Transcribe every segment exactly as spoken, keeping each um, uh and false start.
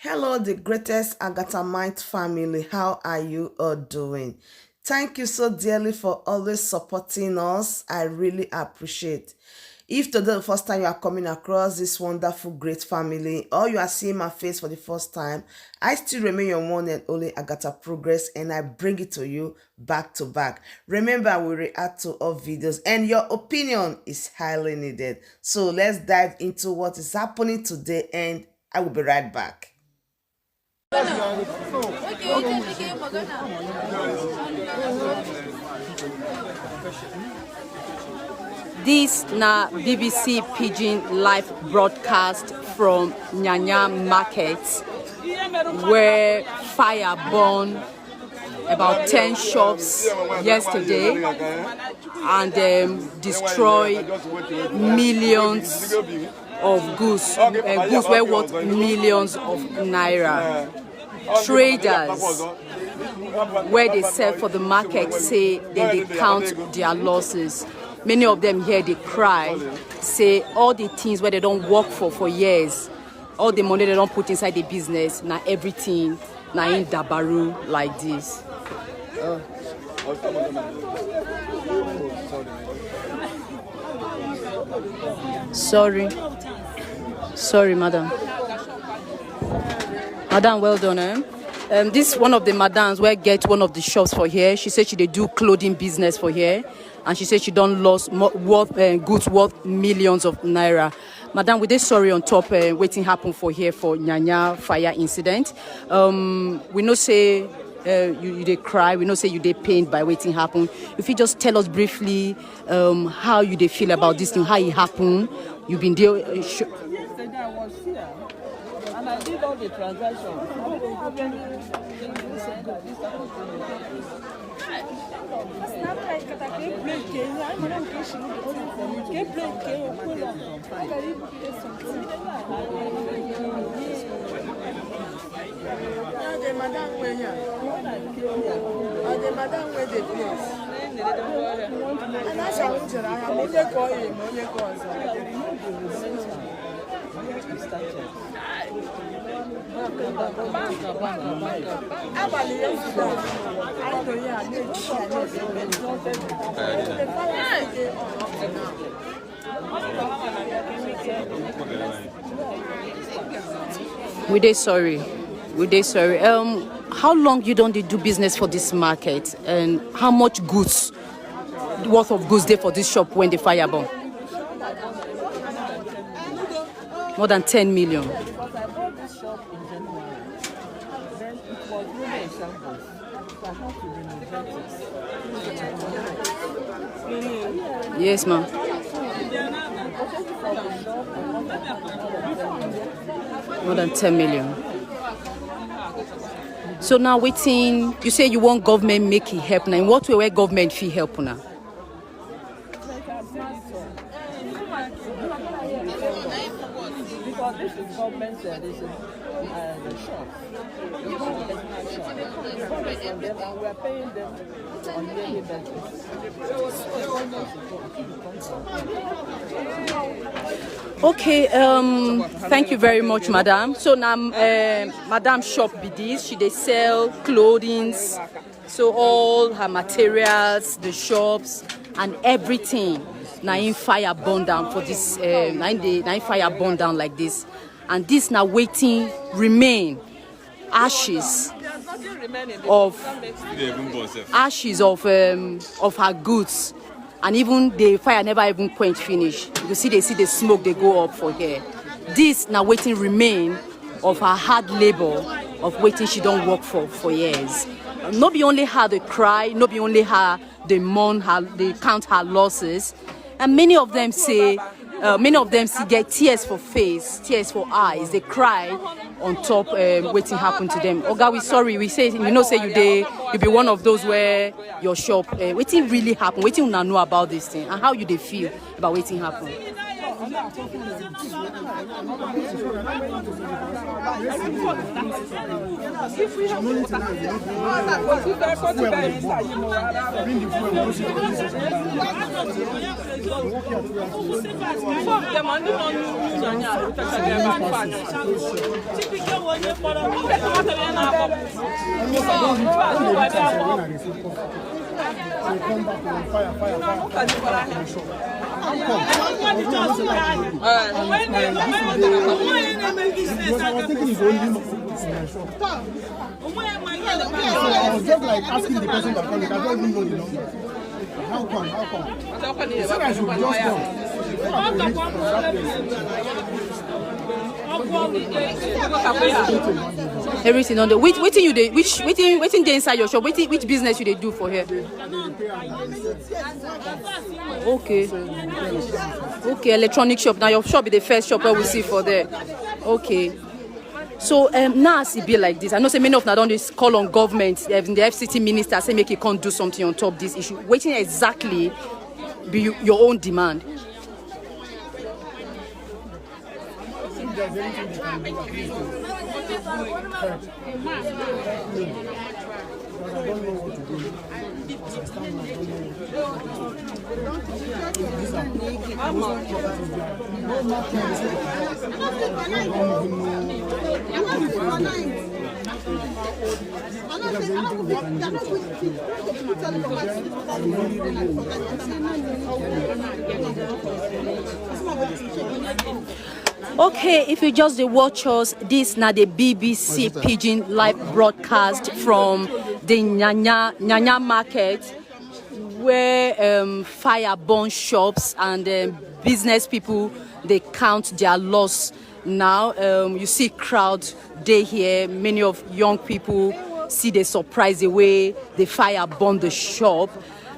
Hello, the greatest Agathamite family. How are you all doing? Thank you so dearly for always supporting us. I really appreciate. If today the first time you are coming across this wonderful, great family, or you are seeing my face for the first time, I still remain your one and only Agatha Progress, and I bring it to you back to back. Remember, we react to all videos, and your opinion is highly needed. So let's dive into what is happening today, and I will be right back. This na B B C Pidgin live broadcast from Nyanya Market, where fire burn about ten shops yesterday and um, destroy millions of goods, uh, goods were worth millions of naira. Traders where they sell for the market say they dey count their losses. Many of them here dey cry, say all the things where they don't work for for years, all the money they don't put inside the business, na everything na in dabaru like this. Sorry. Sorry, madam. Madam, well done, eh? Um, this one of the madams where get one of the shops for here. She said she dey do clothing business for here, and she said she don't lost mo- worth uh, goods worth millions of naira. Madam, we dey sorry on top uh, wetin happen for here for Nyanya fire incident. Um, we know say uh, you, you dey cry. We know say you dey pained by wetin happen. If you just tell us briefly um, how you dey feel about this thing, how it happen. You been there. Uh, sh- Yesterday I was here and I did all the transactions. I don't have any. Na the madam wey here. Na the madam wey dey place. Ana shawo jira ya mo ye ko ye mo ye ko ọzọ. Abalị ya efu anyị nọ ya na-eji ya na-ebe the fire still dey on up to now. We dey sorry. We dey sorry. Um, how long you don dey do business for this market, and how much goods, worth of goods dey for this shop when the fire burn? More than ten million. Because I bought this shop in January. Then it was really in shambles. So I had to renovate it. Yes, ma'am. More than ten million. So now wetin you say you want government make e help now? In what way where government fit help now? Because this is government service, uh, the shop. Government shop. And we are paying them on yearly basis. Okay, um, thank you very much, madam. So now, um, madam shop be this. She dey sell clothings. So all her materials, the shops, and everything. Na in fire burn down for this. Uh, na in the na in fire burn down like this, and this na wetin remain, ashes of ashes of um, of her goods, and even the fire never even quench finish. You see, they see the smoke they go up for here. This na wetin remain of her hard labor, of wetin she don work for for years. No be only her dey cry, no be only her dey mourn, her dey count her losses, and many of them say, uh, many of them still get tears for face, tears for eyes. They cry on top um, wetin happen to them. Oga, we sorry, we say we know say you dey, you be one of those where your shop. Uh, wetin really happen? Wetin una know about this thing, and how you dey feel about wetin happen? I was just like asking the person that called me. I don't even know the number. How come? How come? He said I should just come. Everything on the which wetin you dey which wetin wetin dey inside your shop, wetin which business you dey do for here? Okay. Okay, electronic shop. Now your shop be the first shop wey we see for there. Okay. So um, now as e be like this, I know say many of una don dey call on government, um, the F C T minister say make e come do something on top this issue. Wetin exactly be you, your own demand? If there's anything they can do, please do. Help. Help me. Because I don't know what to do. Okay, if you just dey watch us, this na the B B C Pidgin live broadcast from the Nyanya Nyanya market, where um, fire burn shops and um, business people dey count their loss. Now um, you see crowd dey here. Many of young people see the surprise the way the fire burn the shop.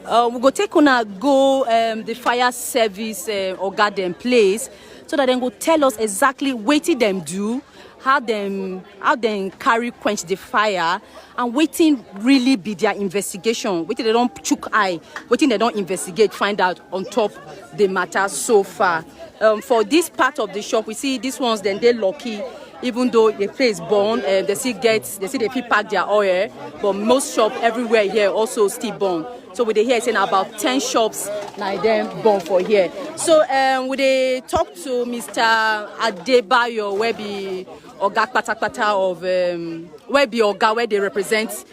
Uh, we go take una go um, the fire service uh, oga dem place so that dem go tell us exactly wetin dem do, how dem how dem carry quench the fire, and wetin really be their investigation, wetin dem don chook eye, wetin dem don investigate find out on top the matter so far. Um, for this part of the shop, we see these ones dem dey lucky, even though the place burn, uh, they still get they still dey fit pack their oil, but most shop everywhere here also still burn. So we dey hear say na about ten shops na dem burn for here. So um, we dey talk to Mister Adebayo, wey be oga patapata of um, wey be oga wey dey represent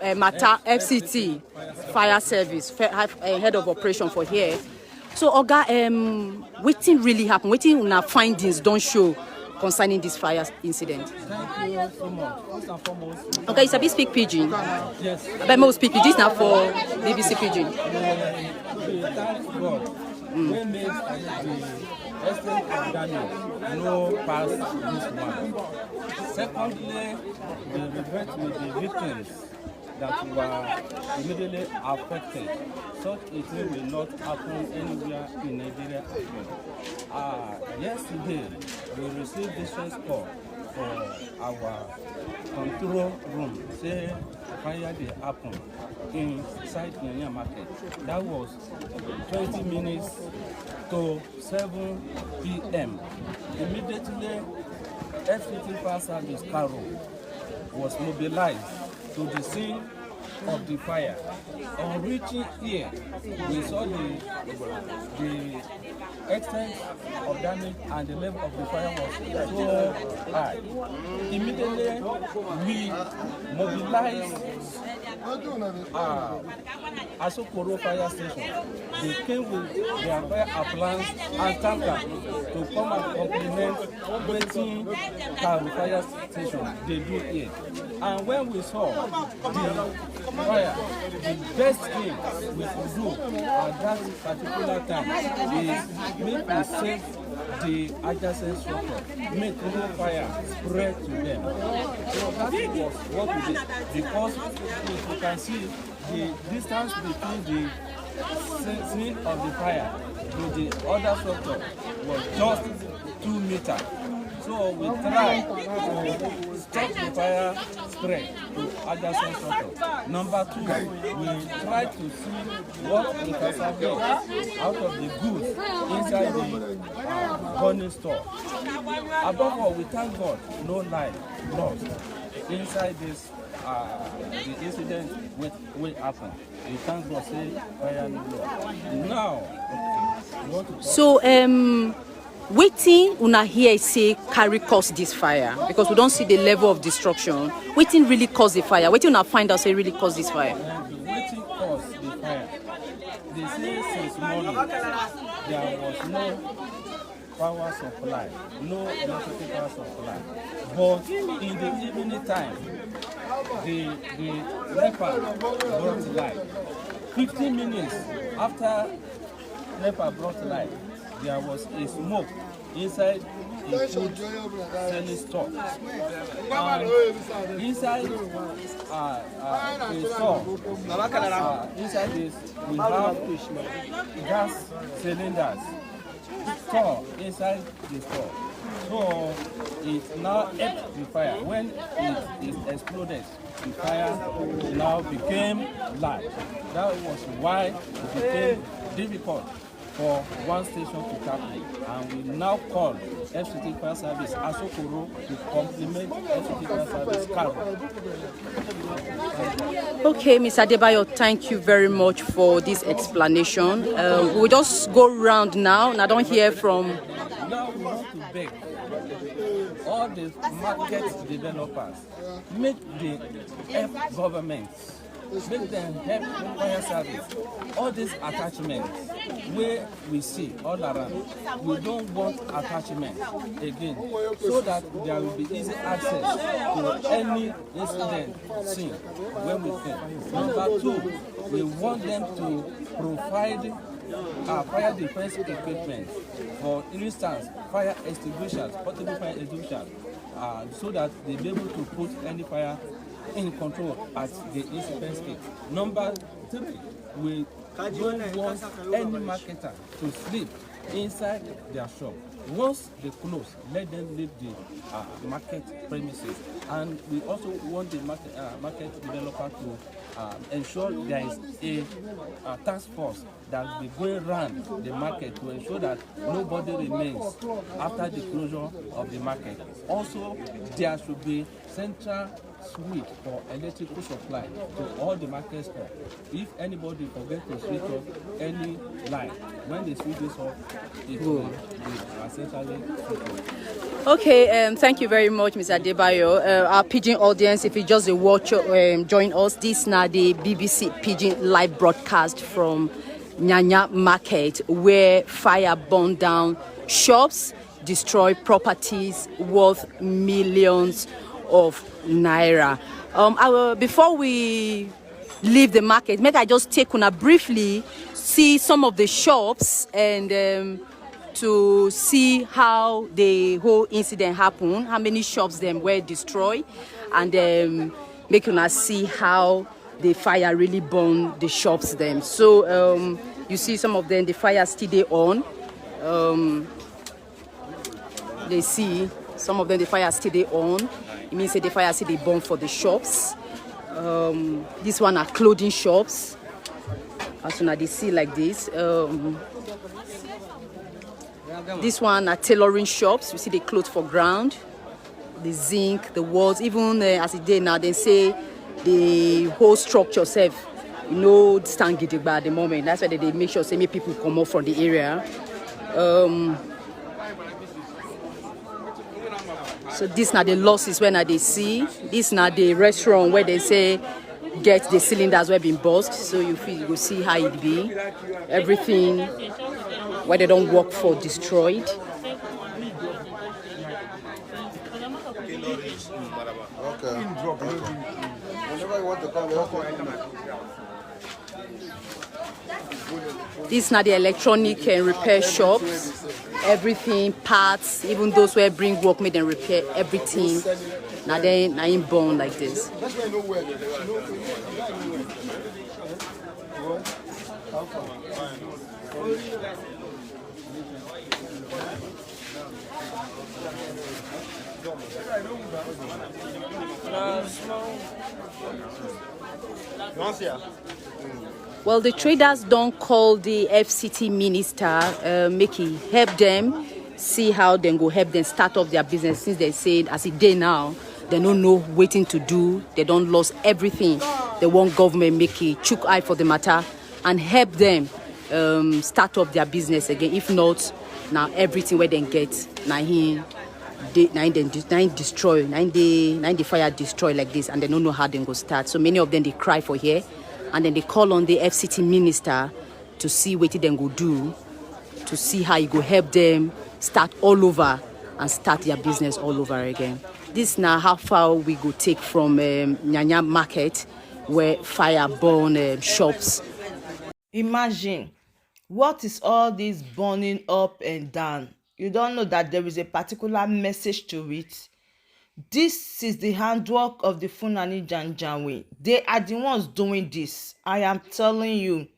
uh, matter F C T fire service, fe- uh, head of operation for here. So oga, um, wetin really happen? Wetin una findings don show concerning this fire incident? Thank you so much. First and foremost, okay, you sabi speak pidgin? Yes. Abeg, make we speak pidgin. This na for B B C Pidgin. We thank God wey make the extent of damage no pass this one. Secondly, we regret with the victims that were immediately affected. Such a thing will not happen anywhere in Nigeria again. Uh, yesterday, we received distress call for our control room. Say fire dey happen inside Nanya market. That was twenty minutes to seven p m. Immediately, F C T fire service cargo was mobilized to the scene of the fire. On reaching here, we saw the, the extent of damage and the level of the fire was so high. Immediately, we mobilized uh, Asokoro fire station. They came with their fire appellants and tanker to come and complement wetin Karu fire station dey do here. And when we saw the fire, the best thing we could do at that particular time is make we save the adjacent structure, make no fire spread to them. So that was what we did, because if you can see, the distance between the scene of the fire to the other structure was just two meter. So we try to stop the fire. spread to adjacent structure. Number two, we try to see what we can salvage out of the goods inside the uh, burning store. Above all, we thank God no life lost inside this uh, the incident wey wey happen. We thank God say fire no lost. Now, okay, we want to talk. So, um, wetin una hear say carry cause this fire? Because we don see the level of destruction. Wetin really cause the fire? Wetin una find out say really cause this fire? Uh, wetin cause the fire? They say since morning there was no power supply, no electricity power supply. But in the evening time, the the NEPA brought light. Fifteen minutes after NEPA brought light, there was a smoke inside a food selling store. And inside uh, uh, a store, uh, inside this, we have gas cylinders store inside the store. So it now ate the fire. When it is exploded, the fire now became large. That was why it became difficult for one station to tackle. And we now call F C T Fire Service Asokoro to complement F C T Fire Service Cargo. Okay, Mister Adebayo, thank you very much for this explanation. Uh, we'll just go round now, and I don't hear from. Now we want to beg all the market developers, make the help government, make them help fire service. All these attachments where we see all around, we don't want attachment again, so that there will be easy access to any incident scene when we think. Number two, we want them to provide uh, fire defense equipment. For instance, fire extinguishers, portable fire extinguishers, uh, so that they be able to put any fire in control at the incident stage. Number three, we don't want any marketer to sleep inside their shop. Once they close, let them leave the uh, market premises. And we also want the market, uh, market developer to uh, ensure there is a, a task force that will be going around the market to ensure that nobody remains after the closure of the market. Also, there should be central switch for electrical supply to all the market stores. If anybody forget to switch off any light, when they switch this off, it will be essentially switched off. Okay, um, thank you very much, Mister Adebayo. Uh, our Pidgin audience, if you just dey watch, um, join us. This na the B B C Pidgin live broadcast from Nyanya Market, where fire burned down shops, destroy properties worth millions of naira. Um, I will, before we leave the market, make I just take una briefly see some of the shops and um, to see how the whole incident happened, how many shops them were destroyed, and um, make una see how the fire really burned the shops them. So um, you see some of them, the fire still dey on. Um, dey see some of them, the fire still dey on. It means say the fire still dey burn for the shops. Um, this one are clothing shops. As una dey see like this. Um, this one are tailoring shops. You see the clothes for ground, the zinc, the walls. Even uh, as e dey now, they say the whole structure sef, you know, stand gidigba at the moment. That's why they, they make sure say make people come up from the area. Um, so this na the losses when I dey see. This na the restaurant where they say get the cylinders where been burst. So you feel you go see how it be. Everything where they don't work for destroyed. Okay. Whenever you want to come, just come. This na the electronic and repair shops. Everything, parts, even those where bring work, make them repair everything. Now they na in burn like this. Well, the traders don call the F C T minister, uh, make he help them see how dem go help them start up their business, since they say as e dey now, they no know wetin to do. They don lost everything. They want government make e chook eye for the matter and help them um, start up their business again. If not, now everything where they get, na him dey, na him dem de-, na him destroy, na him dey, na him the fire destroy like this, and they no know how dem go start. So many of them dey cry for here, and then they call on the F C T minister to see wetin dem go do, to see how e go help them start all over and start their business all over again. This na how far we go take from um, Nyanya market where fire burn um, shops. Imagine, what is all this burning up and down? You don't know that there is a particular message to it? This is the handwork of the Fulani Janjaweed. They are the ones doing this. I am telling you.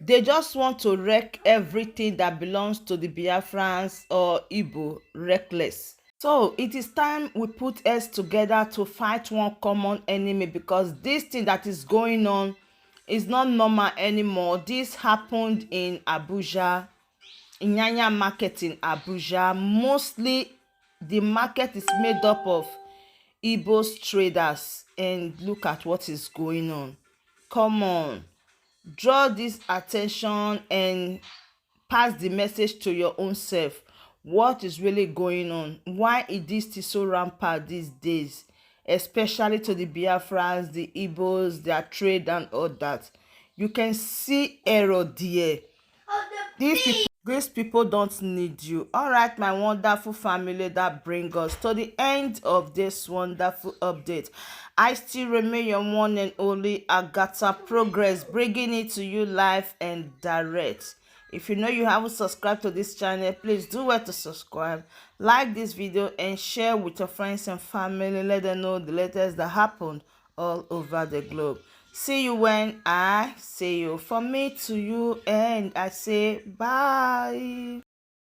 They just want to wreck everything that belongs to the Biafrans or Igbo, reckless. So it is time we put heads together to fight one common enemy, because this thing that is going on is not normal anymore. This happened in Abuja, in Nyanya market in Abuja. Mostly the market is made up of Igbos traders, and look at what is going on. Come on, draw this attention and pass the message to your own self. What is really going on? Why is this thing so rampant these days? Especially to the Biafrans, the Igbos, their trade and all that. You can see error there. These people, these people don't need you. All right, my wonderful family, that brings us to the end of this wonderful update. I still remain your one and only Agatha Progress, bringing it to you live and direct. If you know you haven't subscribed to this channel, please do well to subscribe, like this video, and share with your friends and family. Let them know the latest that happened all over the globe. See you when I see you. From me to you, and I say bye.